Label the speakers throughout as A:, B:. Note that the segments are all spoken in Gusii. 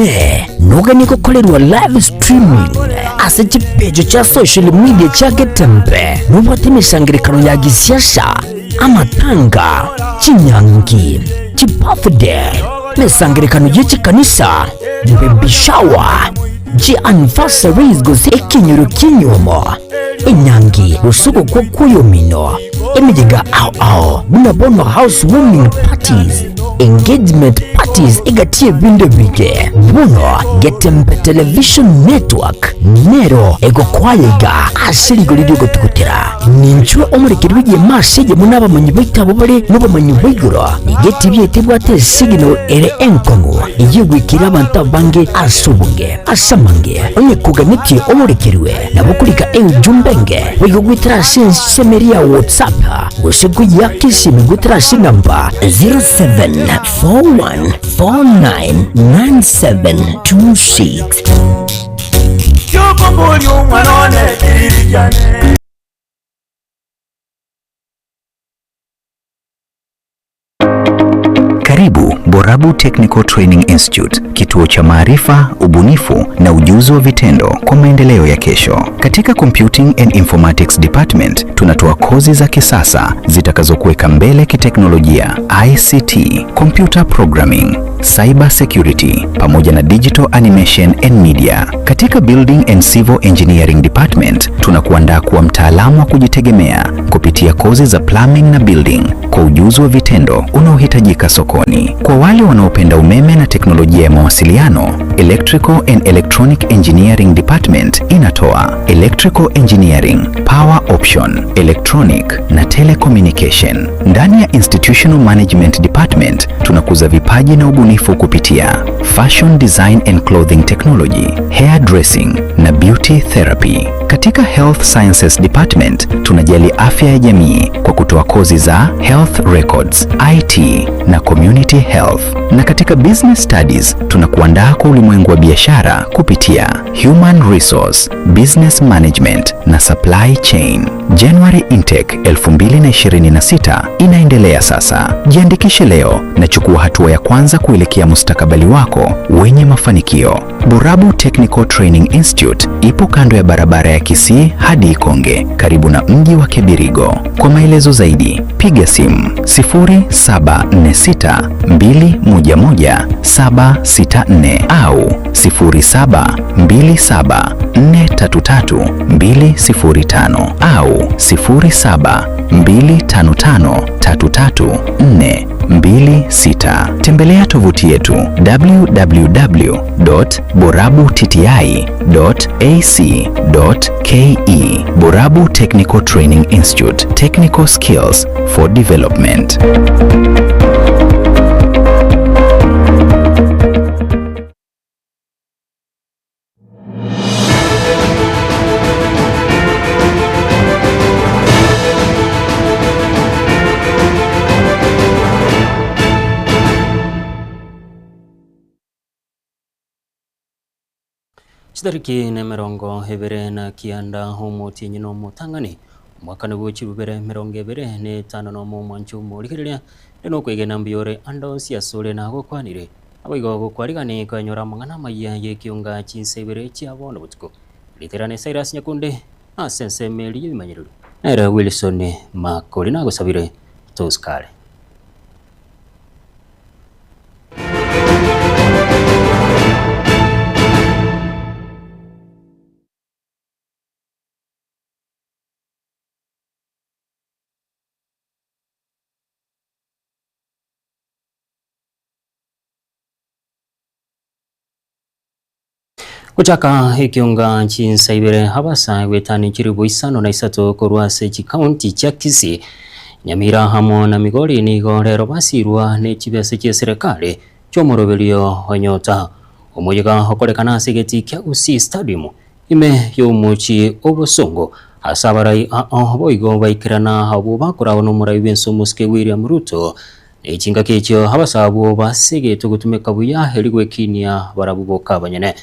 A: Inee! Noganie gokorerwa live streaming ase chipeji chia social media chia Getembe? Nobwate emesangererekano ya gisiasa, amatanga, chinyangi, chibirthday, emesangererekano ye chikanisa, baby shower, chianniversaries gose ekenyoro ki'enyiomo, enyangi gose ogokwa kw'oyomino, emeyega ao ao buna bono house warming parties, engagement parties egati y'ebinto ebinge. Bono Getembe Television Network nero egokoa iga ase rigori ri'ogotugutera. Ninchwe omorekeri bw'egeema ase eyemo nabamanyi baito abwo bare nobomanyi bwa igoro. Nigo etibi yaito ebwate esignal ere enkong'u eyio egoikera abanto abange ase obonge. Ase amange, onye koganetie omorekerwe, nabo okorika eujumbe enge boigo goetera ase ensemo eria ya WhatsApp gose koyiaka esimi goetera ase enamba 0741499726.
B: Kiokomboria omwana one kiriri kiane.
C: Karibu Borabu Technical Training Institute, kituo cha maarifa, ubunifu na ujuzi wa vitendo kwa maendeleo ya kesho. Katika Computing and Informatics Department tunatoa kozi za kisasa zitakazokuweka mbele kiteknolojia, ICT, computer programming, cyber security pamoja na digital animation and media. Katika Building and Civil Engineering Department tunakuandaa kuwa mtaalamu wa kujitegemea kupitia kozi za plumbing na building kwa ujuzi wa vitendo unaohitajika sokoni. Kwa wale wanaopenda umeme na teknolojia ya mawasiliano, Electrical and Electronic Engineering Department inatoa Electrical Engineering, Power Option, Electronic na Telecommunication. Ndani ya Institutional Management Department tunakuza vipaji na ubunifu kupitia Fashion Design and Clothing Technology, Hair Dressing na Beauty Therapy. Katika Health Sciences Department tunajali afya ya jamii kwa kutoa kozi za Health Records, IT na Community Health. Na katika Business Studies tunakuandaa kwa ulimwengu wa biashara kupitia Human Resource, Business Management na Supply Chain. January Intake 2026 inaendelea sasa. Jiandikishe leo na chukua hatua ya kwanza kuelekea mustakabali wako wenye mafanikio. Borabu Technical Training Institute ipo kando ya barabara ya Kisii hadi Ikonge, karibu na mji wa Kebirigo. Kwa maelezo zaidi, piga simu 0746 211 764 au 0727 433 205 au 0725 533 426. Tembelea tovuti yetu www.borabutti.ac.ke. Borabu Technical Training Institute, Technical Skills for Development.
D: Chitariki nemerongo ebere na kianda omotienyi na omotang'ani, omwaka nigo chibubere emerongo ebere na etano nomo omwancho omorigereria, ere nokwegena mbuya ore ande onsi asore nagokwanire. Naboigo gokwarigani koenyora amang'ana amayia y'ekionga chinsa ibere chia bono botuko. Riterane Cyrus Nyakunde ase ensemo eria y'ebimanyererio. Nere Wilson Makori nagosabire tosikare. Gochaka ekionga chinsa ibere abasae goetania chilifu isano na isato korwa ase chikaunti chia Kisii, Nyamira amo na Migori nigo rero basirwa ne chibesa chi'eserekari chi'omoroberio o Nyota. Omoyega okorekana ase egetii kia Gusii Stadium ime y'omochie o Bosongo ase abarai ao boigo baikerana abwo bakoragwa n'omorai bw'ense omosike William Ruto Ne chingaki echio abasae abwo basegetwe gotumeka buya erio gwekinia barabwo boka abanyene.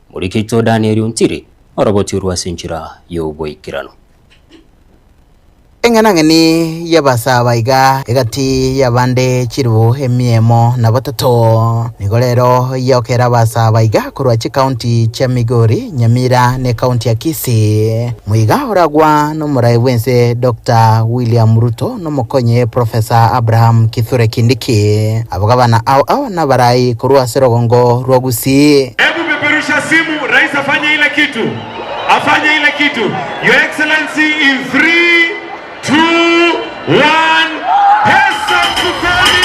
D: Omoriki oito Daniel Ontiri orobotirwe ase enchera y'oboikeranu.
E: Eng'enang'eni y'abasaba iga egati y'abande chilifu emiemo na batato. Nigo rero yokera abasaba iga korwa chikaunti chia Migori, Nyamira na ekaunti ya Kisii. Moiga oragwa nomorai bw'ense Doctor William Ruto nomokonye Professor Abraham Kithure Kindiki. Abo gabana ao ao nabarai korwa ase rogongo rwa Gusii.
F: Hebu peperusha simu, rais afanye ile kitu, afanye ile kitu. Your Excellency in 3, 2, 1, pesa mfukoni!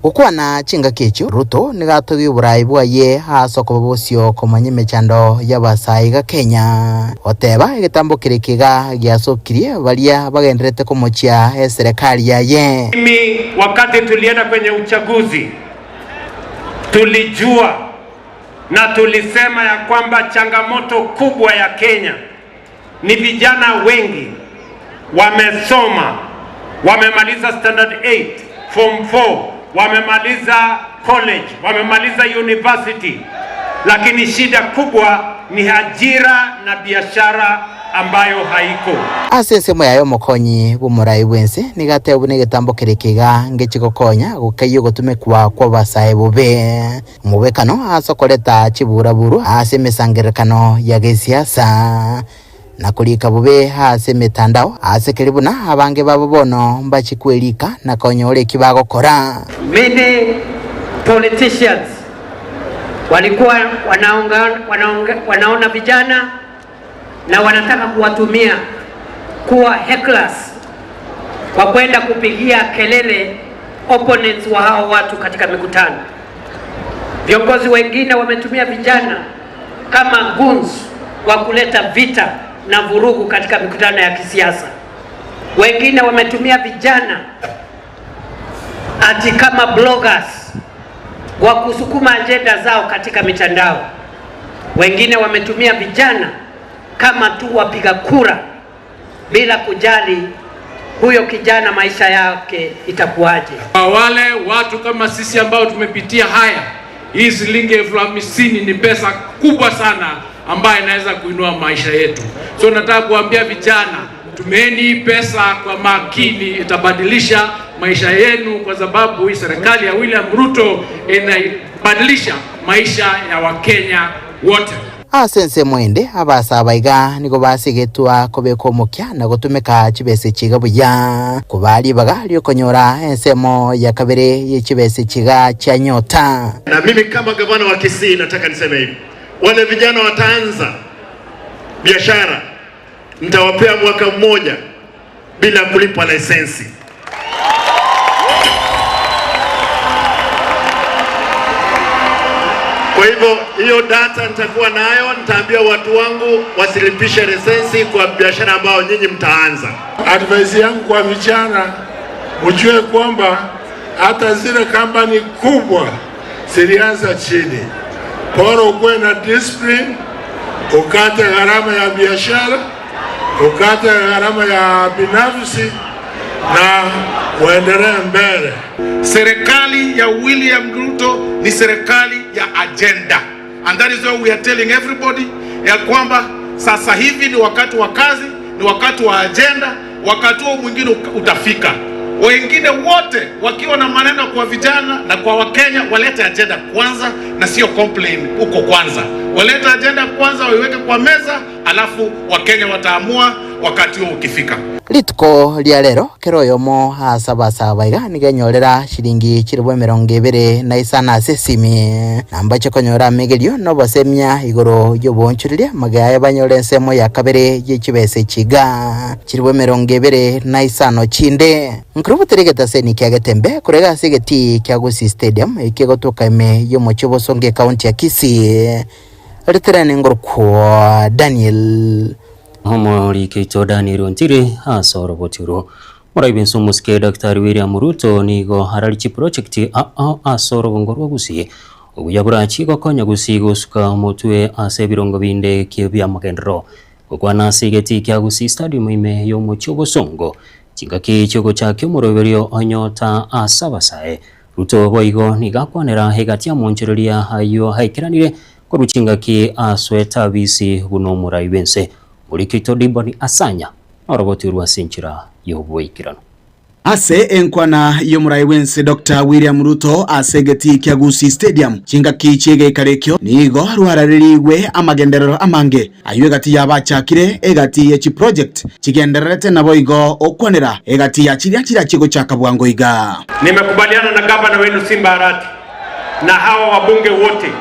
E: Gokwana chingaki echio, Ruto nigo atogia oborai bwaye ase okoba bosio komanya emechando y'abasae iga Kenya. Goteba egetambo keria kiga giasokirie baria bagendererete komochia eserekari yaye.
F: Mimi wakati tulienda kwenye uchaguzi tulijua na tulisema ya kwamba changamoto kubwa ya Kenya ni vijana wengi wamesoma, wamemaliza standard 8, form 4, wamemaliza college, wamemaliza university, lakini shida kubwa ni ajira na biashara ambayo haiko.
E: Ase ensemo yaye omokonyi bw'omorai bw'ense nigo ateba buna egetambo keria kiga ngechi gokonya gokeyia ogotumekwa kw'abasae bobe. Omobwekano ase okoreta chiburaburu ase emesangererekano ya gesiasa na korika bobe ase emetandao ase keria buna abange babo bono mbachie kwerika na konyora eki bagokora.
G: Many politicians walikuwa wanaonga, wanaonga, wanaona vijana na wanataka kuwatumia kuwa hecklers kwa kwenda kupigia kelele opponents wa hao watu katika mikutano. Viongozi wengine wametumia vijana kama goons wa kuleta vita na vurugu katika mikutano ya kisiasa. Wengine wametumia vijana ati kama bloggers wa kusukuma ajenda zao katika mitandao. Wengine wametumia vijana kama tu wapiga kura bila kujali huyo kijana maisha yake itakuwaje.
H: Kwa wale watu kama sisi ambao tumepitia haya, hii shilingi 50,000 ni pesa kubwa sana ambayo inaweza kuinua maisha yetu. So nataka kuambia vijana, tumieni hii pesa kwa makini, itabadilisha maisha yenu, kwa sababu hii serikali ya William Ruto inabadilisha maisha ya Wakenya wote.
E: Ase ensemo ende, abasaaba iga nigo basigetwa kobeka omokia na gotumeka chibesa echi iga buya, kobaa ribaga ri'okonyora ensemo ya kabere ye chibesa echi iga chia nyota.
I: Na mimi kama gavana wa Kisii nataka niseme hivi, wale vijana wataanza biashara, nitawapea mwaka mmoja bila kulipa leseni. Kwa hivyo hiyo data nitakuwa nayo, nitaambia watu wangu wasilipishe leseni kwa biashara ambayo nyinyi mtaanza.
J: Advice yangu kwa vijana, mjue kwamba hata zile kampani kubwa zilianza chini. Bora ukuwe na discipline, ukate gharama ya biashara, ukate gharama ya binafsi na uendelee mbele.
K: Serikali ya William Ruto ni serikali ya agenda, and that is why we are telling everybody ya kwamba sasa hivi ni wakati wa kazi, ni wakati wa agenda. Wakati huo mwingine utafika, wengine wote wakiwa na maneno kwa vijana na kwa Wakenya, walete agenda kwanza na sio complain huko kwanza. Walete agenda kwanza, waiweke kwa meza, alafu Wakenya wataamua wakati huo ukifika.
E: Rituko ria rero kera oyomo ase abasaba iga nigo enyorera shilingi chilifu emerongo ebere na isano ase esimi. Na mbache konyora amegerio na obosemia igoro y'oboonchoreria magega aye banyore ensemo ya kabere ye chibesa echi iga chilifu emerongo ebere na isano chinde. Nkorubutere egetaseni kia Getembe korwa iga ase egetii kia Gusii Stadium ekio egotoka ime y'omochie o Bosongo ekaunti ya Kisii. Riterane ngorokwa Daniel.
D: Omoriki oito Daniel Ontiri ase oroboti orwo. Morai bw'ense omosike Daktari William Ruto nigo arari chiproject ao ase orobongo rwa Gusii obuya borachie gokonya Gusii gosuka omotwe ase ebirongo binde bi'amagenderero. Gokwana ase egetii kia Gusii Stadium ime y'omochie o Bosongo chingaki chiogochakia omoroberio onyota ase abasae. Ruto boigo nigo akwanera egati amonchoreria ayio aikeranire. Korwa chingaki asoete abisi buna omorai bw'ense, Moriki oito Diboni Asanya norogotirwe ase enchera y'oboikeranu.
L: Ase enkwana y'omorai bw'ense Doctor William Ruto ase egetii kia Gusii Stadium chingaki chi'egeikaro ekio nigo rwararerigwe amagenderero amange ayio egati y'abachakire egati ye chiproject chigendererete naboigo okwanera egati ya chiria chirachie gochaka bwango iga.
F: Nimekubaliana na gavana wenu Simba Arati na hawa wabunge wote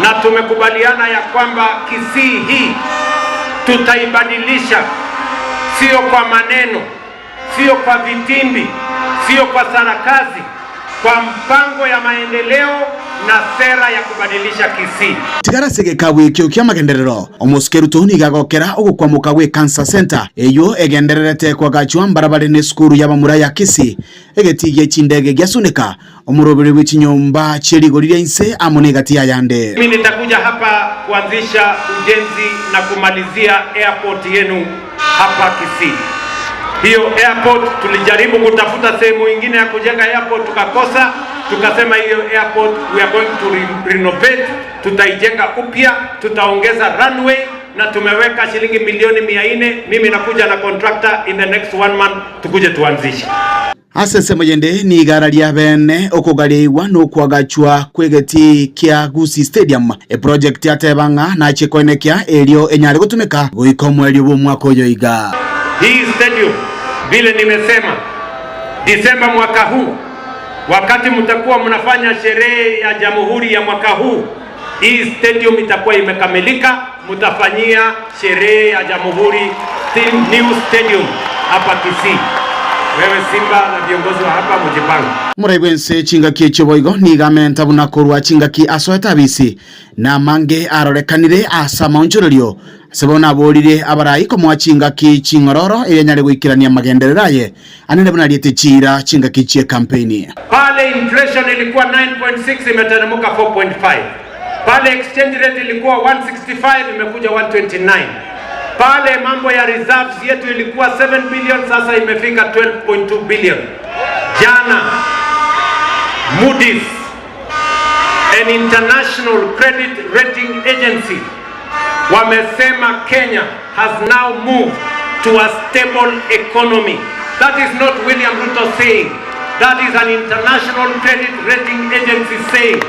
F: na tumekubaliana ya kwamba Kisii hii tutaibadilisha, sio kwa maneno, sio kwa vitimbi, sio kwa sarakazi, kwa mpango ya maendeleo na sera ya kubadilisha Kisii.
L: Tigara ase egekabu ekio ki'amagenderero, omosike Ruto nigo agokera ogokwamoka gwe Cancer Centre eyio egendererete koagachwa mbarabare nesukuru y'abamura ya Kisii, egetii gie chindege gia Suneka, Omoroberi bwe chinyomba chie rigori ria inse amo negati y'ayande.
F: Mimi nitakuja hapa kuanzisha ujenzi na kumalizia airport yenu hapa Kisii. Hiyo airport tulijaribu kutafuta sehemu ingine ya kujenga airport tukakosa, tukasema hiyo airport we are going to renovate, tutaijenga upya, tutaongeza runway na tumeweka shilingi milioni 400. Mimi nakuja na contractor in the next one month tukuje tuanzishe.
L: Ase ensemo yende nigo araria bene okogariigwa na okoagachwa kw'egetii kia Gusii Stadium, eproject ateba ng'a nachie koenekia erio enyare gotumeka goika omoerio bw'omwaka oyo iga.
F: Hii stadium vile nimesema, Disemba mwaka huu wakati mtakuwa mnafanya sherehe ya Jamhuri ya mwaka huu, hii stadium itakuwa imekamilika, mtafanyia sherehe ya Jamhuri new stadium hapa Kisii. Wewe Simba na viongozi wa hapa mjipange.
L: Morai bw'ense chingaki echio boigo nigo amenta buna korwa chingaki asoete abisi, na amange arorekanire ase amaonchorerio. Ase bono aborire abarai komoa chingaki ching'ororo erio anyare goikerania amagenderero aye anene buna ariete chiira chingaki chi'ekampeini.
F: Pale inflation ilikuwa 9.6 imeteremka 4.5. Pale exchange rate ilikuwa 165 imekuja 129. Pale mambo ya reserves yetu ilikuwa 7 billion sasa imefika 12.2 billion. Jana Moody's, an international credit rating agency, wamesema Kenya has now moved to a stable economy. That is not William Ruto saying. That is an international credit rating agency saying.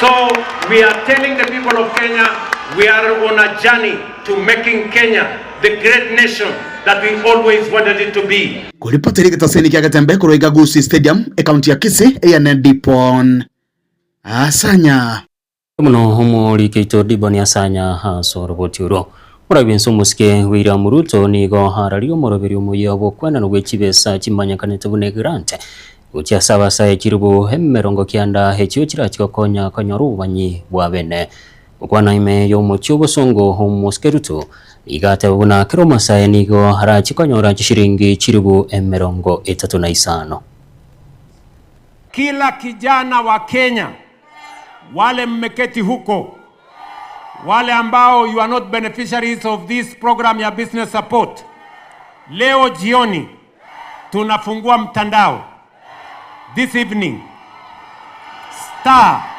F: So we are telling the people of Kenya we are on a journey to making Kenya the great nation that we always wanted it to be.
L: Koripotera egetaseni kia Getembe korwa iga Gusii Stadium, ekaunti ya Kisii, eyane Dipon Asanya.
D: Mono omoriki oito Diboni Asanya ase oroboti orwo. Morabi bw'ense omosike William Ruto nigo ararie omoroberi omoyia bw'okwenanwa gwe chibesa chimanyekanete buna egrant gochia ase abasae chiribu emerongo kianda echio chirachi gokonya konyora obomanyi bwa bene. Gokwana ime y'omochie obosongo omosike Ruto nigo ateba buna kera omosae nigo arachi konyora chishiringi chiribu 35.
F: Kila kijana wa Kenya, wale mmeketi huko, wale ambao you are not beneficiaries of this program ya business support, leo jioni tunafungua mtandao this evening star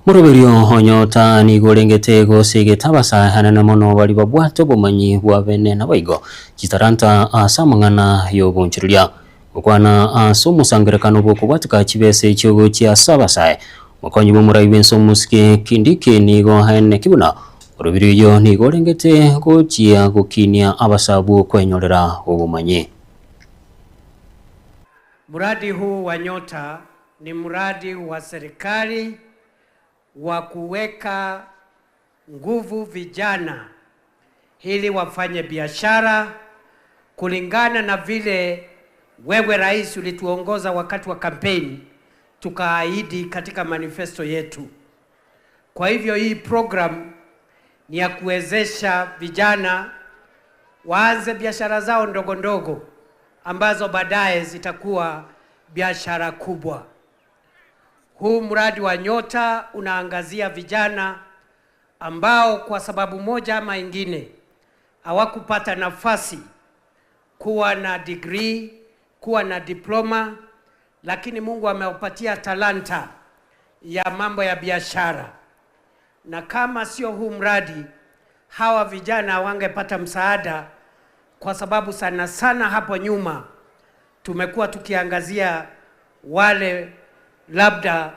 D: Moroberio onyota nigo orengete gosegeta abasae anene mono baria babwate obomanyi bwa bene naboigo chitalanta ase amang'ana y'obonchoreria. Gokwana ase omosangerekano bw'okobwateka chibesa echio gochia ase abasae, omokonyi bw'omorai bw'ense omosike Kindiki nigo aeneki buna oroberio oyio nigo orengete gochia gokinia abasae bw'okwenyorera obomanyi.
G: Mradi huu wa Nyota ni mradi wa serikali. wa kuweka nguvu vijana ili wafanye biashara kulingana na vile wewe rais ulituongoza wakati wa kampeni, tukaahidi katika manifesto yetu. Kwa hivyo hii program ni ya kuwezesha vijana waanze biashara zao ndogo ndogo ambazo baadaye zitakuwa biashara kubwa. Huu mradi wa Nyota unaangazia vijana ambao kwa sababu moja ama ingine hawakupata nafasi kuwa na degree, kuwa na diploma, lakini Mungu amewapatia talanta ya mambo ya biashara, na kama sio huu mradi hawa vijana hawangepata msaada, kwa sababu sana sana hapo nyuma tumekuwa tukiangazia wale labda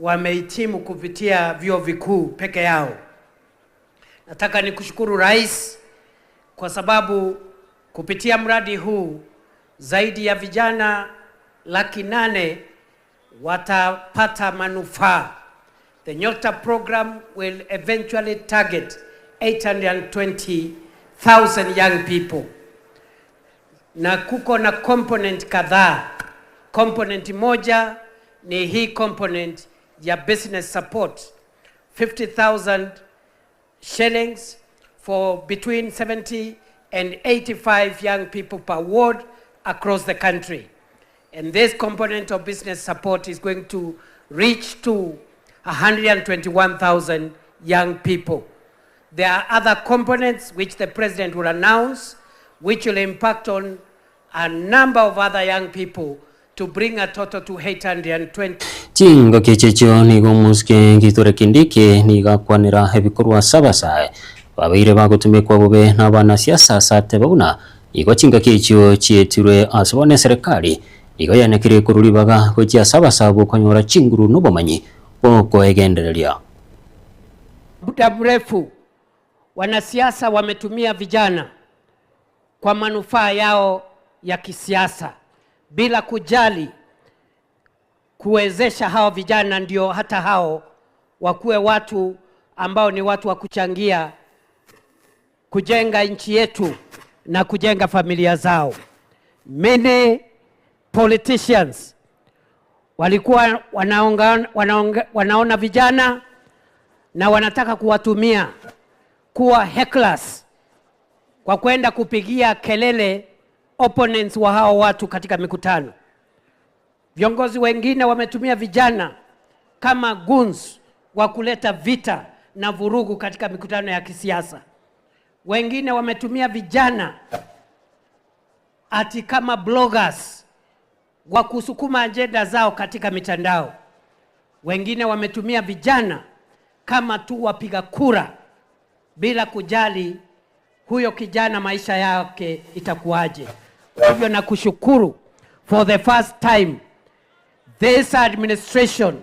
G: wamehitimu kupitia vyuo vikuu peke yao. Nataka nikushukuru Rais kwa sababu kupitia mradi huu zaidi ya vijana 800,000 watapata manufaa. The Nyota program will eventually target 820,000 young people. Na kuko na component kadhaa. Component moja ni hii component ya business support 50,000 shillings for between 70 and 85 young people per ward across the country. And this component of business support is going to reach to 121,000 young people. There are other components which the president will announce, which will impact on a number of other young people to bring a total to 820.
D: Chingaki echio nigo omosike Kithure Kindiki nigo akwanera ebikorwa ase abasae babeire bagotumekwa bobe na abanasiasa ase ateba buna igo chingaki echio chietirwe ase bono eserekari igo yanekire korwa ribaga gochia ase abasae bokonyora chinguru na obomanyi bokoegendereria.
G: Muda mrefu wanasiasa wametumia vijana kwa manufaa yao ya kisiasa bila kujali kuwezesha hao vijana ndio hata hao wakuwe watu ambao ni watu wa kuchangia kujenga nchi yetu na kujenga familia zao. Many politicians walikuwa wanaona vijana na wanataka kuwatumia kuwa hecklers kwa kwenda kupigia kelele opponents wa hao watu katika mikutano. Viongozi wengine wametumia vijana kama goons wa kuleta vita na vurugu katika mikutano ya kisiasa. Wengine wametumia vijana ati kama bloggers wa kusukuma ajenda zao katika mitandao. Wengine wametumia vijana kama tu wapiga kura bila kujali huyo kijana maisha yake itakuwaje. Kwa hivyo nakushukuru, for the first time this administration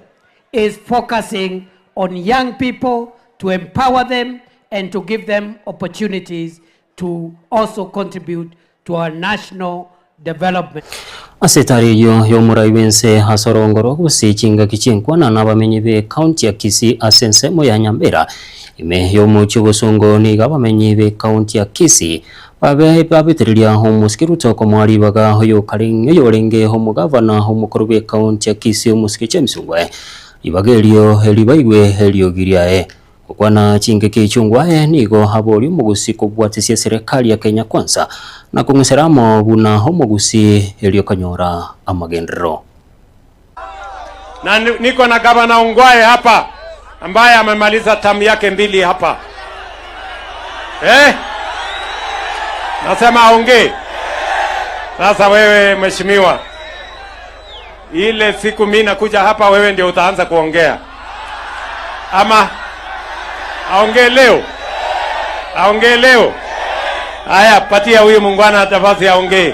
G: is focusing on young people to empower them and to give them opportunities to also contribute to our national development.
D: Ase etari eyio y'omorai bw'ense ase orongo rwa gose chingaki chinkwana na abamenyi be county ya Kisii ase ensemo ya Nyambera ime y'omochie obosongo niga abamenyi be county ya Kisii babe babetereria omosike Ruto komoa ribaga oyokarenge oyorenge omogavana omokoro bwe county ya Kisii omosike James Ongwae ribaga erio eribaigwe eriogi riaye gokwana chingaki echio Ongwae nigo aboria omogusi kobwatisia serikali ya Kenya Kwanza na kong'esera amo buna omogusi erio okonyora amagenderero.
F: Na niko na gavana Ongwae hapa ambaye amemaliza tamu yake mbili hapa. Nasema aongee. Sasa wewe mheshimiwa, ile siku mimi nakuja hapa wewe ndio utaanza kuongea. Ama aongee leo? Aongee leo? Haya, patia huyu muungwana nafasi aongee.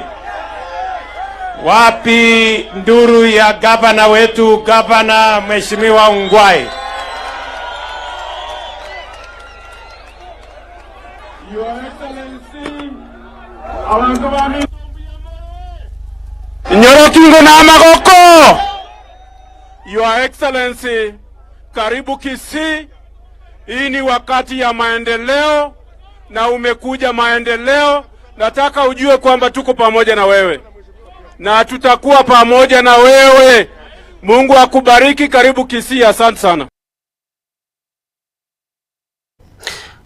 F: Wapi nduru ya gavana wetu, gavana Mheshimiwa Ongwae?
J: Your Excellency, abantu bami Nyorokingo na magoko. Your Excellency, Karibu Kisii. Hii ni wakati ya maendeleo na umekuja maendeleo. Nataka ujue kwamba tuko pamoja na wewe na tutakuwa pamoja na wewe. Mungu akubariki. Karibu Kisii, asante sana.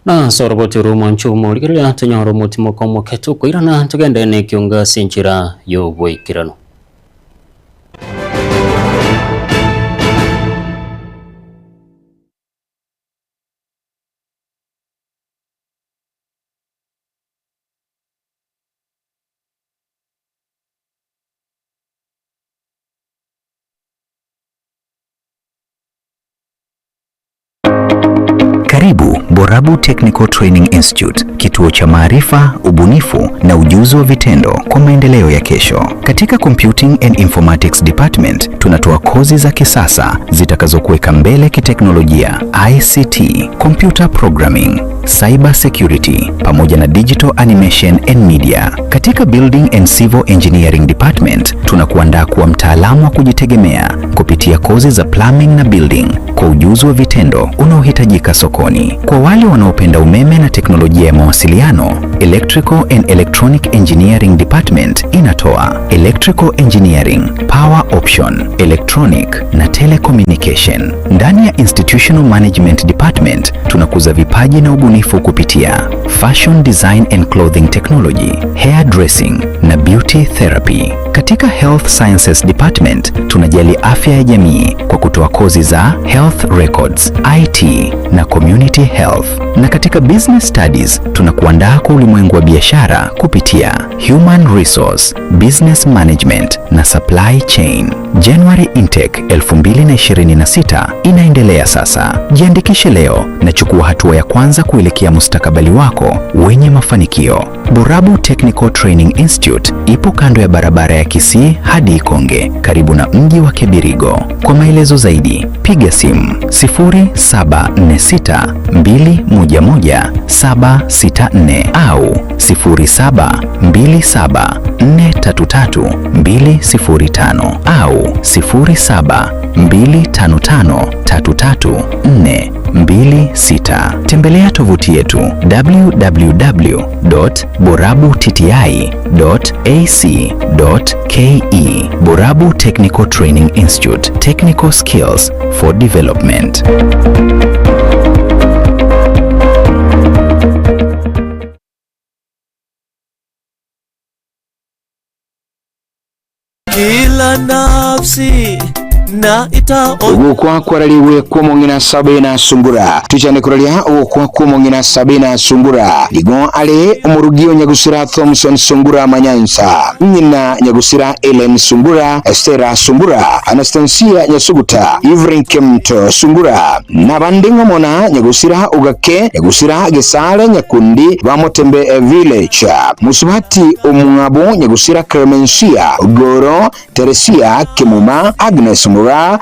D: Na ase oroboti orwo omwancho omorigereria tonyore omotimoka omoke tokoirana togende nekionga ase enchera y'oboikeranu.
C: Karibu Borabu Technical Training Institute, kituo cha maarifa, ubunifu na ujuzi wa vitendo kwa maendeleo ya kesho. Katika Computing and Informatics Department tunatoa kozi za kisasa zitakazokuweka mbele kiteknolojia, ICT, computer programming, cyber security pamoja na digital animation and media. Katika Building and Civil Engineering Department tunakuandaa kuwa mtaalamu wa kujitegemea kupitia kozi za plumbing na building kwa ujuzi wa vitendo unaohitajika sokoni. Kwa wale wanaopenda umeme na teknolojia ya mawasiliano, Electrical and Electronic Engineering Department inatoa Electrical Engineering, Power Option, Electronic na Telecommunication. Ndani ya Institutional Management Department tunakuza vipaji na ubunifu kupitia Fashion Design and Clothing Technology, Hair Dressing na Beauty Therapy. Katika Health Sciences Department tunajali afya ya jamii kwa kutoa kozi za Health Records, IT na Community Health. Na katika Business Studies tunakuandaa kwa ulimwengu wa biashara kupitia Human Resource, Business Management na Supply Chain. January Intake 2026 inaendelea sasa. Jiandikishe leo na chukua hatua ya kwanza kuelekea mustakabali wako wenye mafanikio. Borabu Technical Training Institute ipo kando ya barabara ya Kisii hadi Ikonge, karibu na mji wa Kebirigo. Kwa maelezo zaidi, piga simu 0746 211 764 au 0727 433 205 au 0725 533 426. Tembelea tovuti yetu www.borabutti.ac.ke. Borabu Technical Training Institute, Technical Skills for Development.
M: Kila nafsi na ita
N: Ogokwa kwarariwe kw'omong'ina Sabina Sungura tuchane kuraria ogokwa kw'omong'ina Sabina Sungura nigo are omorugio Nyagusira Thompson Sungura Manyansa ng'ina Nyagusira Ellen Sungura Estera Sungura Anastasia Nyasuguta Evelyn Kemto Sungura nabande ng'omona Nyagusira Ugake Nyagusira Gesare Nyakundi Bamotembe Village Musubati Omwabo Nyagusira Clemencia Goro Teresia Kimuma Agnes Mura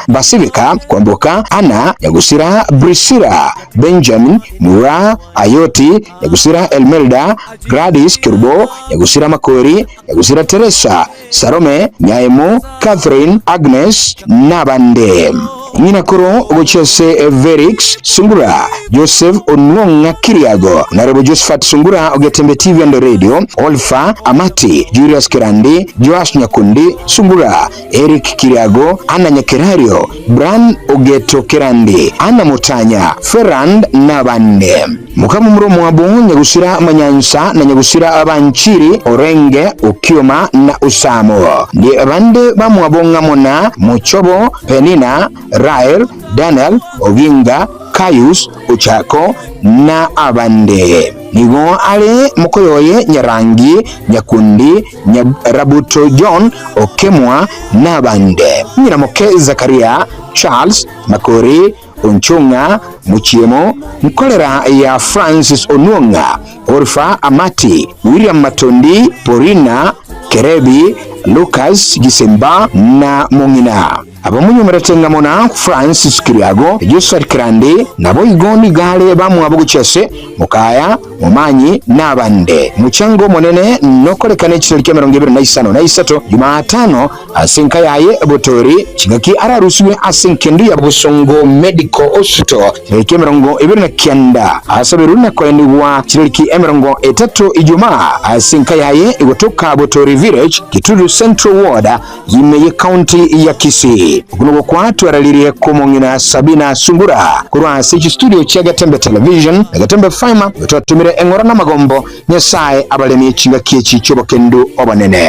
N: Basilica Kwamboka Anna Nyagusira Brisira Benjamin Mura Ayoti Nyagusira Elmelda Gladys Kirubo Nyagusira Makori Nyagusira Teresa Salome Nyaemo Catherine Agnes Nabande Nyinakoro Gochese Verix Sungura Joseph Onwonga Kiriago Narebo Josephat Sungura Ogetembe TV and Radio Olfa Amati Julius Kirandi Joash Nyakundi Sungura Eric Kiriago Anna Nyakerario Bran Ogeto Kirandi Anna Mutanya Ferrand Nabande Mukamu muromo wabo Nyagusira Manyansa na Nyagusira Abanchiri Orenge Ukioma na Usamo ndi bande bamwabongamona Muchobo Penina Rael Daniel Oginga Kayus Uchako na abande nigo ale mukoyoye Nyarangi Nyakundi Nyarabuto John Okemwa n'abande Nyiramoke Zakaria Charles Makori Onchonga Muchiemo Nkolera ya Francis Onwonga Orfa Amati William Matondi Porina Kerebi Lucas Gisemba na Mong'ina. Abamonyomerete ng'a na Francis Kiriago, Joshua Kirandi, naboigo nigo are bamwabo gochia ase Mokaya, Momanyi, na abande. Omochango omonene nokorekane chitariki 25 Jumatano ase enka yaye Botori, chingaki ararusigwe ase engendu ya Bosongo Medical Hospital chitariki 29 asaberwe na koenigwa chitariki 30 Ijumaa ase enka yaye egotoka Botori Village, Gitudu Central Ward, ime ye county ya Kisii. Okwo nokwo kwatwararirie kw'omong'ina Sabina Sungura korwa ase chistudio chia Getembe Television na Getembe FM, igo twatumire eng'ora na amagombo, Nyasae abaremie chingaki echi chi'obokendu obonene.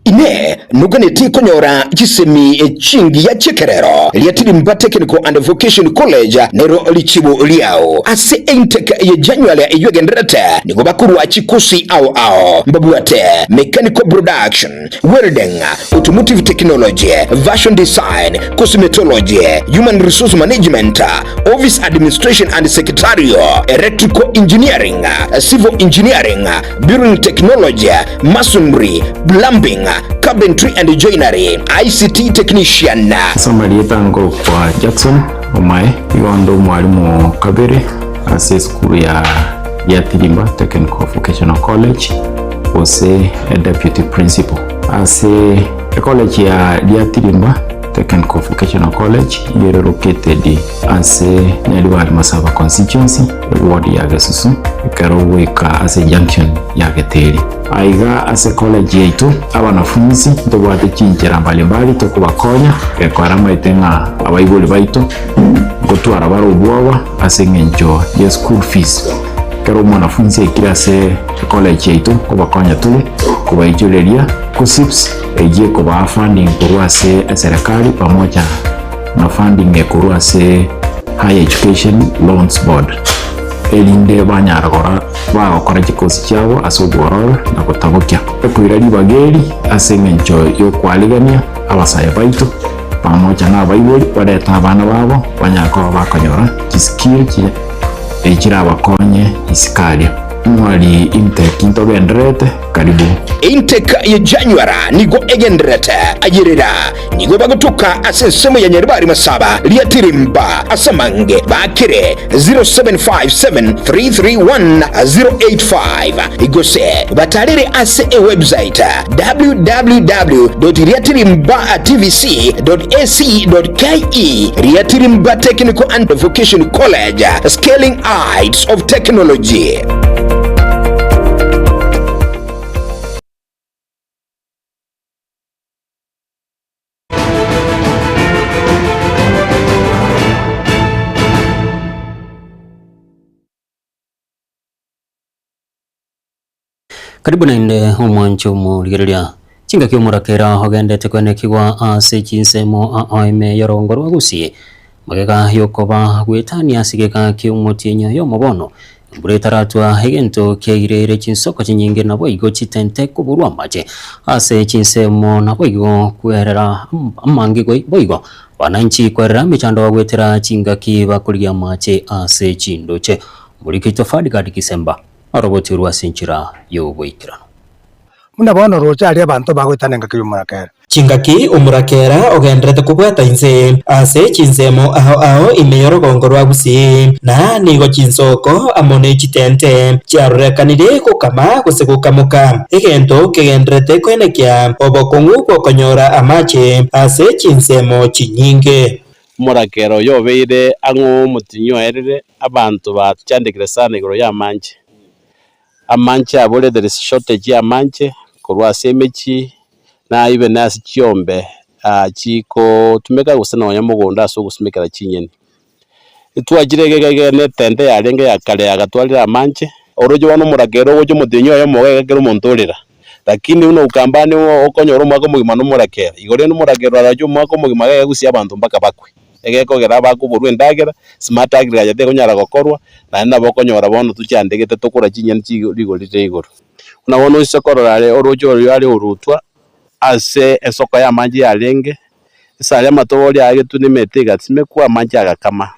N: Inee! Noganeti konyora chisemi chingiya chi'ekerero? Riatirimba Technical and Vocation College nero richibu riao. Ase intake ye January eyio egendererete nigo bakorwa chikosi ao ao mbabwate Mechanical Production, Welding, Automotive Technology, Fashion Design, Cosmetology, Human Resource Management, Office Administration and Secretarial, Electrical Engineering, Civil Engineering, Building Technology, Masonry, Plumbing, Carpentry and Joinery, ICT Technician.
O: Ase amarieta nkorokwa Jackson Omae, igo inde omwalimu o kabere ase esukuru ya Giatirimba Technical Vocational College gose e deputy principal. Ase ecollege ya Giatirimba Technical Vocational College igo ere located ase Nyaribari Masaba Constituency, eward ya Gesusu, ekero ogoika ase junction ya Geteri. Aiga ase college yaito abanafunsi ntobwate chinchera mbalimbali tokobakonya gekora amaete ng'a abaibori baito ngotwara bare obwoba ase eng'encho ye school fees. Ekero omwanafunsi aikire ase ecollege yaito nkobakonya tore kobaichoreria KUCCPS eyio ekobaa funding korwa ase eserekari pamoja na funding ekorwa ase Higher Education Loans Board erinde banyara gora bagokora chikosi chiabo ase obwororo na gotabokia. Ekoira ribaga eri ase engencho y'okwarigania abasae baito pamoja na abaibori barete abana babo banyare koba bakonyora chiskill chirabakonye isiko aria. Mwari intake ntogendererete karibu.
N: Intake ye January nigo egendererete ayerera nigo bagotoka ase ensemo ya Nyaribari Masaba Riatirimba ase amange bakire 0757331085 gose batarere ase ewebsite www.riatirimbatvc.ac.ke Riatirimba Technical and Vocation College, Scaling Heights of Technology.
D: Karibu naende omwanche omorigereria. Chingaki omorakera ogendete kwenekigwa ase chinsemo ime y'orogongo rwa Gusii, magega y'okoba gwetania ase egeka ki'omotienyi oyomo bono, embura etaratwa egento kiaireire chinsoko chinyinge naboigo chitente koborwa amache ase chinsemo naboigo kwerera amange boigo abananchi kwerera emechando bagwetera chingaki bakorigia amache ase chindoche. Omoriki oito Ferdgard Kisemba Orogotirwe ase enchera y'oboikeranu.
P: Buna bono roche aria abanto bagoetana engaki y'omorakera.
Q: Chingaki omorakera ogenderete kobwata inse ase chinsemo ao ao ime y'orogongo rwa Gusii, na nigo chinsoko amo ne chitente chiarorekanire gokama gose gokamoka, egento kegenderete koenekia obokong'u bw'okonyora amache ase chinsemo chinyinge.
R: Omorakera oyo obeire ang'o omotinyi oerire, abanto bachandekire sana igoro y'amanche. Amanche abore there is shortage y'amanche korwa ase emechie na even ase chiombe chikotumeka gose nonya mogondo ase ogosimekera chinyeni. Etwachire iga iga iga na etente yarenge ya kare yagatwarire amanche, oroche bono omorakera ogocha omotienyi oyomo iga iga kera omonto orera. Lakini buna Ukambani okonyora omwaka omogima nomorakera, igo rende omorakera orache omwaka omogima iga egegusia abanto mpaka bakwe. Egekogera abakoborwa endagera, smart agriculture tekonyara gokorwa, naende nabo okonyora bono tochandegete tokora chinyeni chi rigori rire igoro. Buna bono oise korora are oroche oria are orutwa ase esoko y'amanche yarenge, ase aria amatobe oria aagetwe na emete egasimekwa amanche agakama.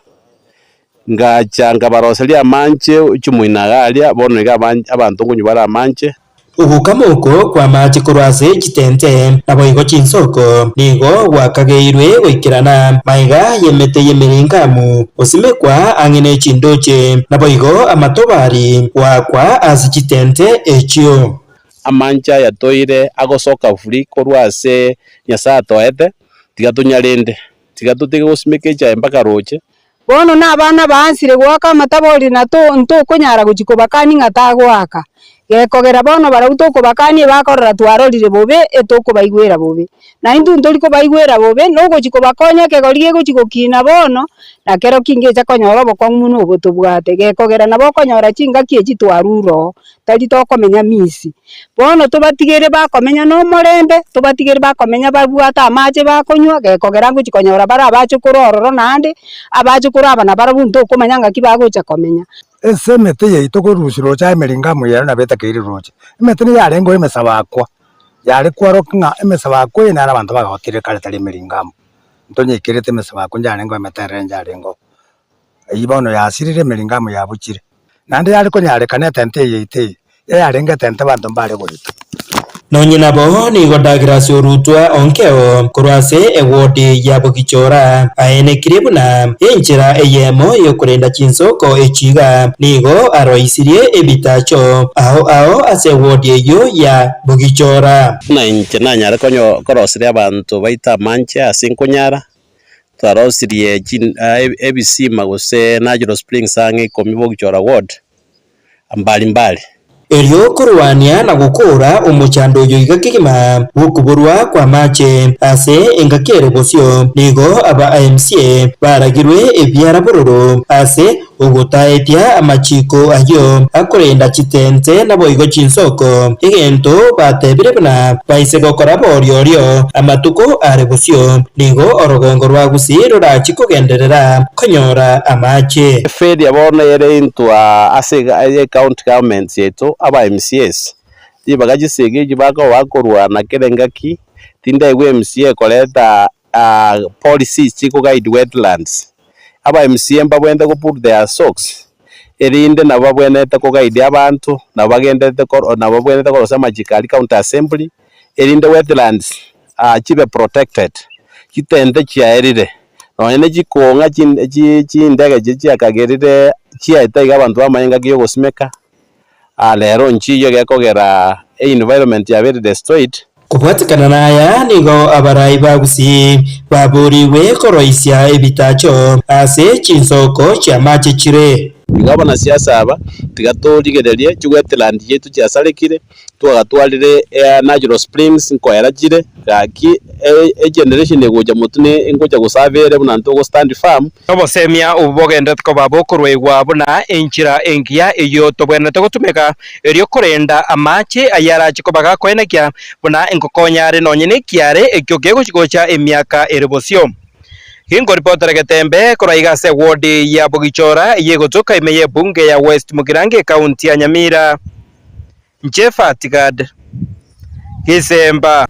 R: Ngacha nkabaroseria amanche chimoina iga aria, bono iga abanto nkonywa bare amanche.
Q: Ogokama oko kw'amache korwa ase chitente, naboigo chinsoko, nigo gwakageirwe goikerana magega y'emete y'emeringamu gosimekwa ang'e ne chindoche, naboigo amatobari goakwa ase chitente echio.
R: Amanche aya toire agosoka free korwa ase Nyasae atoete, tiga tonyarende, tiga totige gosimeka echae mpaka roche.
S: Bono nabana baansire goaka amatabori na ntokonyara gochia kobakania ng'a tagoaka. Gekogera bono barabwo tokobakania ebakorora twarorire bobe etokobaigwera bobe. Na intwe ntori kobaigwera bobe, nogochia kobakonya ekegori gegochia gokina bono, na kero kingecha konyora obokong'u buna obo tobwate. Gekogera nabo okonyora chingaki echi twarure oo, tari tokomenya misi. Bono tobatigere bakomenya nomorembe, tobatigere bakomenya babwate amache bakonywa, gekogera ngochia konyora bare abachokoro ororo naende, abachokoro aba nabarabwo ntokomanya ng'aki bagocha komenya.
P: Ase emete yaito korusia roche aye emeringamu ere nabo etakeire roche. Emete nigo yarenge emesabakwa, yare kwarokia ng'a emesabakwa eye nere abanto bagotire kare tari emeringamu. Ntonyekerete emesabakwa njarenge emete ere njarenge oo. Eyio bono yasirire emeringamu yabuchire, naende yare konyarekana etente eye yaito eye, eyarenge etente abanto mbare goita.
Q: Nonye nabo nigo Douglas orutwa onkeo korwa ase ewodi ya Bogichora aenekirie buna enchera eyemo yokorenda chinsoko echi iga nigo aroisirie ebitacho ao ao ase ewodi eyio ya Bogichora.
R: Buna inche nanyare koroseria abanto baito amanche ase nkonyara, Twarosirie ebisima gose natural springs ang'e ikomi bogichora ward mbali mbali.
Q: Erio korwania na gokoora omochando oyo iga kegima bw'okoborwa kw'amache ase engaki ere bosio, nigo aba MCA baragirwe ebiara bororo ase Ogotaetia amachiiko ayio akorenda chitente naboigo chinsoko, egento batebire buna baise gokora boriorio amatuko are bosio, nigo orogongo rwa Gusii rorachie kogenderera konyora amache.
R: Efailure bono ere intwe ase ecounty governments yaito aba MCAs, ribaga chisegi echi bakoba bakorwana kera engaki, tindaigwa MCA ekoreta policies chiko guide wetlands. Aba MCA mbabwenerete go pull their socks erinde nabo babwenerete ko guide abanto, nabo bagenderete ko nabo babwenerete korosia amachiko aria county assembly, erinde wetlands chibe protected, chitente chiaerire, nonye ne chikong'a chi chi chindege chiria chiakagerire chiaeta iga abanto bamanye engaki ya ogosimeka, rero nchiyo gekogera environment yabeire destroyed.
Q: Kobwatekana naya nigo abarai ba Gusii baborigwe koroisia ebitacho ase chinsoko chi'amache chire.
R: Igo abanasiasa aba tiga torigererie chiwetland chiaito chiasarekire, twagatwarire natural springs nkoera chire, gaki egeneration egocha motwe ne ngocha goserve ere buna ntogo stand firm.
T: Obosemia obo bogenderete koba bokoruegwa buna enchera engiya eyio tobwenerete gotumeka erio korenda amache ayarache koba gakoenekia buna enkokonya are nonye nekiare ekio kegochi gocha emiaka ere bosio. Ginkoripotera Getembe korwa iga ase ewodi ya Bogichora eyio egotoka ime y'ebunge ya West Mugirango ekaunti ya Nyamira. Inche Fatigad Gisemba.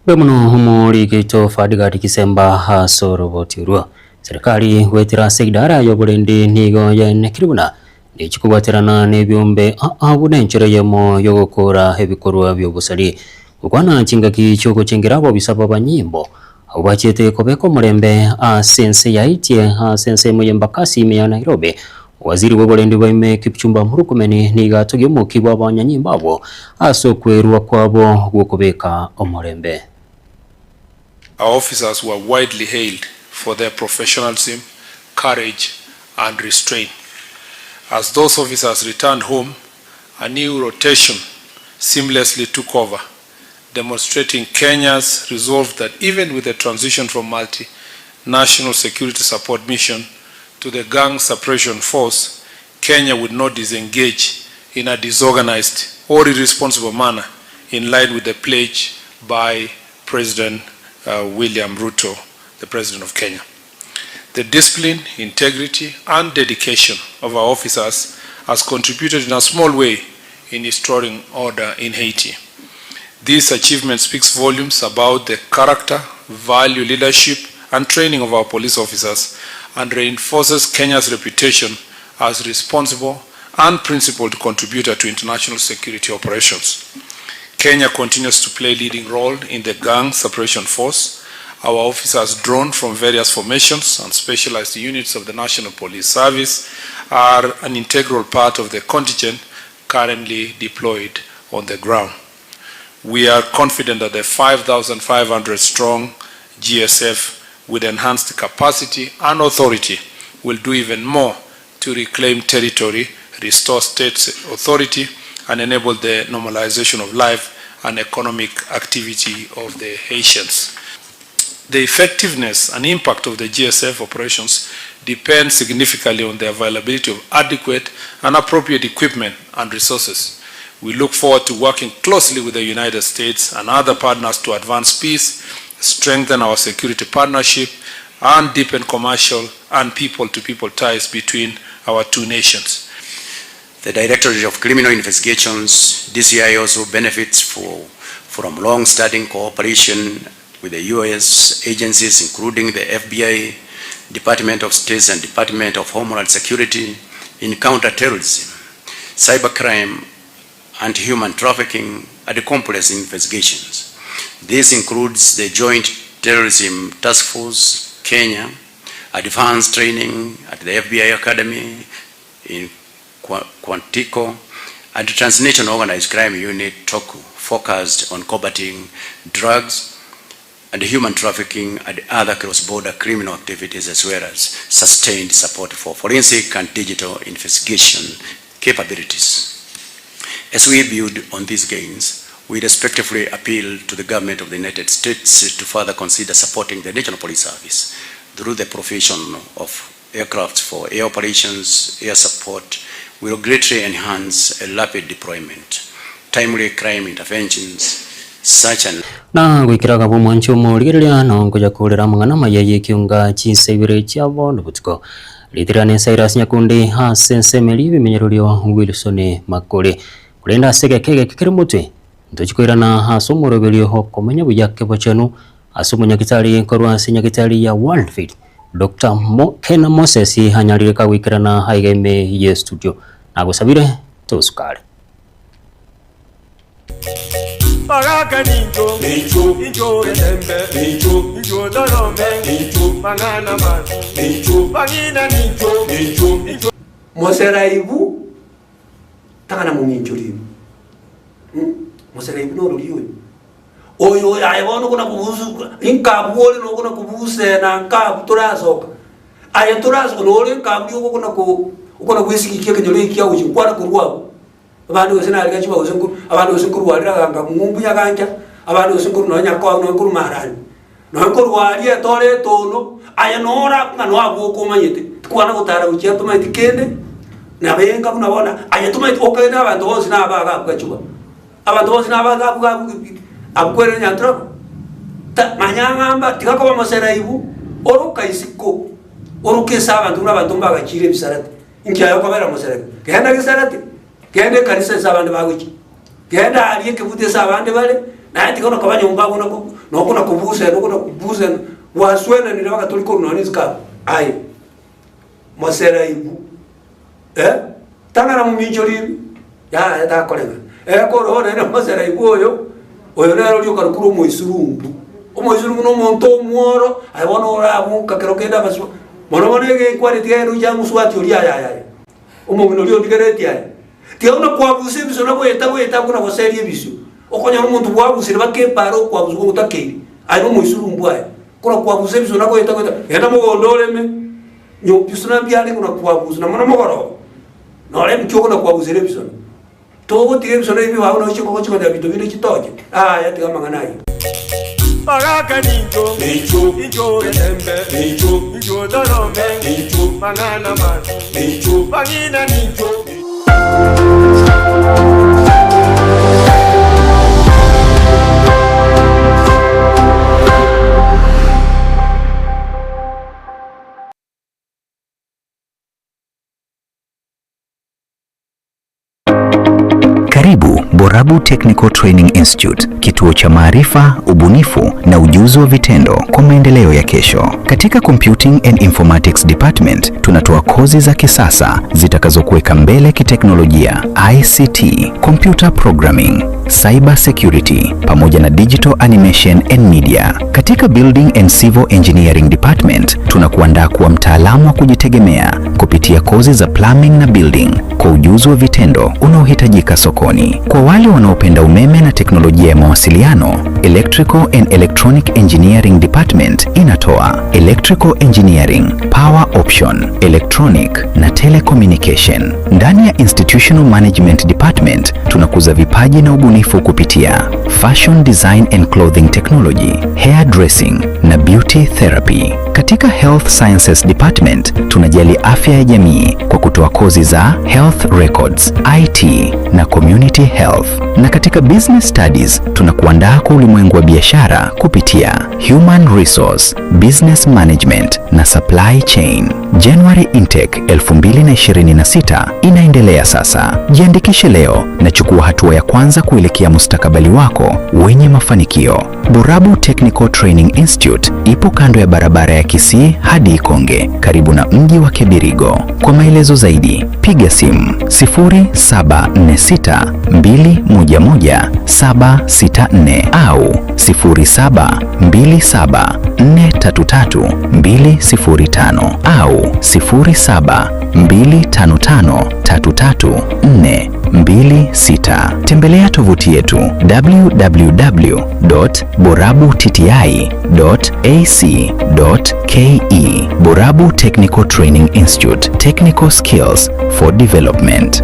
D: Mbuya mono omoriki oito Fadigad Gisemba ase oroboti orwo. Serikali goetera ase idara y'oborendi nigo yaenekire buna nechikobwaterana nebiombe aa buna enchera eyemo yogokora ebikorwa bi'obosari. Gokwana chingaki chi'ogochengera abobisa b'abanyimbo abwo bachiete kobeka omorembe ase ense ya Haiti ase ensemo y'Embakasi ime ya Nairobi. Waziri bw'oborendi bwa ime Kipchumba Murkomen nigo atogia omokia bw'abanyanyimbo abwo ase okwerua kwabo gw'okobeka omorembe.
U: Our officers were widely hailed for their professionalism, courage and restraint. As those officers returned home, a new rotation seamlessly took over, demonstrating Kenya's resolve that even with the transition from multinational security support mission to the gang suppression force, Kenya would not disengage in a disorganized or irresponsible manner in line with the pledge by President uh, William Ruto, the President of Kenya. The discipline, integrity, and dedication of our officers has contributed in a small way in restoring order in Haiti. This achievement speaks volumes about the character, value, leadership, and training of our police officers, and reinforces Kenya's reputation as responsible and principled contributor to international security operations. Kenya continues to play leading role in the gang suppression force. Our officers drawn from various formations and specialized units of the National Police Service are an integral part of the contingent currently deployed on the ground. We are confident that the 5,500 strong GSF with enhanced capacity and authority will do even more to reclaim territory, restore state authority, and enable the normalization of life and economic activity of the Haitians. The effectiveness and impact of the GSF operations depend significantly on the availability of adequate and appropriate equipment and resources. We look forward to working closely with the United States and other partners to advance peace, strengthen our security partnership, and deepen commercial and people-to-people ties between our two nations.
A: The Directorate of Criminal Investigations, DCI, also benefits for, from long-standing cooperation with the U.S. agencies, including the FBI, Department of State and Department of Homeland Security, in counterterrorism, cybercrime, and human trafficking, and complex investigations. This includes the Joint Terrorism Task Force, Kenya, advanced training at the FBI Academy in Quantico, and Transnational Organized Crime Unit, TOCU, focused on combating drugs and human trafficking and other cross-border criminal activities, as well as sustained support for forensic and digital investigation capabilities. As we build on these gains, we respectfully appeal to the government of the United States to further consider supporting the National Police Service through the provision of aircraft for air operations, air support will greatly enhance a rapid deployment, timely crime interventions, such an
D: Na goikera akaba omwanchi omorigereria na onkonya korera amang'ana amaya y'ekiunga chinsa ibere chia bono botuko. Ritirane Cyrus Nyakundi ase ensemo eria y'ebimenyererio Wilson Makori. Korende ase egeka egeke kere motwe, ntochi koirana ase omoroberio okomenya buya kebochenu ase omonyagitari korwa ase nyagitari ya Worldfit Doctor Mo Kena Moses anyarire kagoikerana aiga ime ye studio. Nagosabire tosukare.
B: Bagaka nincho, incho etembe, incho torome, mang'ana masu, bang'ina nincho, incho.
V: Moseraibu tang'ana mominchori Moseraibu norori oyo. Oyo oyo aye bono okona kobusu inkabu ore nokona kobusena nkabu torasoka. Aye torasoka nore nkabu rioka okona ko okona gwesigikia ekenyoro eki kiagochia nkwana korwa abwo. Abande gose nare gachiba gose nko abande gose nkorwarera ganga ng'umbu nyagancha, abande gose nkorwa nonye nyakoa nonye nkorwa marani. Nonye nkorwa aria etore etono, aye nora ng'a noe abwo okomanyete, tikwana gotara gochia tomanyeti kende, nabenga buna bono aye tomanyeti okagete abanto bonsi naba iga abwo gachuba. Abanto bonsi naba iga abwo abwo abwo kwerire nyanturabo. Ta manya ng'a mba tiga koba moseraibu, oroka isiko, oroke ase abanto buna abanto mbagachire ebisarate. Inki aye okobera moseraibu? Genda gesarate. Genda ekanisa ase abande bagochia, genda aria ekebuto ase abande bare, naye tiga onakoba nyomba abwo nako nokona kobusena okona kobusena, gwaswenanire mpaka tori korwa nonya isiko abwo. Aye moseraibu eh, tang'ana mominchori ime, yaya takoreng'ana. Ekoro nere moseraibu oyo, oyo nere oria okarokire omoisurumbu. Omoisurumbu na omonto omworo, aye bono oraboka kero kende abaswa, mono mono egenkwana tiga ere ocha mosubati oria aye aye aye. Omong'ina oria ondigereretie aye, tiga buna kwabusa ebisio na goeta goeta buna goseria ebisio, okonyora omonto bwabusire baka epaara okwabusa gotakeire, aye nomoisurumbu aye, korwa kwabusa ebisio na goeta goeta, genda mogondo oreme, nyo bisio na mbiare buna kwabusa na mono mogoroba, nore nki okona kwabusera ebisona. Togotiga ebisona ebi bibe agwo nochia gochia konyora binto binde chitoche, yaya tiga amang'ana ayio.
B: Bagaka nincho, incho etembe, incho torome, mang'ana masu, bang'ina nincho.
C: Karibu Borabu Technical Training Institute, kituo cha maarifa, ubunifu na ujuzi wa vitendo kwa maendeleo ya kesho. Katika Computing and Informatics Department tunatoa kozi za kisasa zitakazokuweka mbele kiteknolojia, ICT, computer programming, cyber security pamoja na digital animation and media. Katika Building and Civil Engineering Department tunakuandaa kuwa mtaalamu wa kujitegemea kupitia kozi za plumbing na building kwa ujuzi wa vitendo unaohitajika sokoni. Kwa wale wanaopenda umeme na teknolojia ya mawasiliano, Electrical and Electronic Engineering Department inatoa Electrical Engineering, Power Option, Electronic na Telecommunication. Ndani ya Institutional Management Department tunakuza vipaji na ubunifu kupitia Fashion Design and Clothing Technology, Hair Dressing na Beauty Therapy. Katika Health Sciences Department tunajali afya ya jamii kwa kutoa kozi za Health Records, IT na Community Health. Na katika Business Studies tunakuandaa kwa ulimwengu wa biashara kupitia Human Resource, Business Management na Supply Chain. January Intake 2026 inaendelea sasa. Jiandikishe leo na chukua hatua ya kwanza kuelekea mustakabali wako wenye mafanikio. Borabu Technical Training Institute ipo kando ya barabara ya Kisii hadi Ikonge, karibu na mji wa Kebirigo. Kwa maelezo zaidi, piga simu 0746 211 764 au 0727 433 205 au 0725 533 426. Tembelea tovuti yetu www.borabutti.ac.ke. Borabu Technical Training Institute, Technical Skills for Development.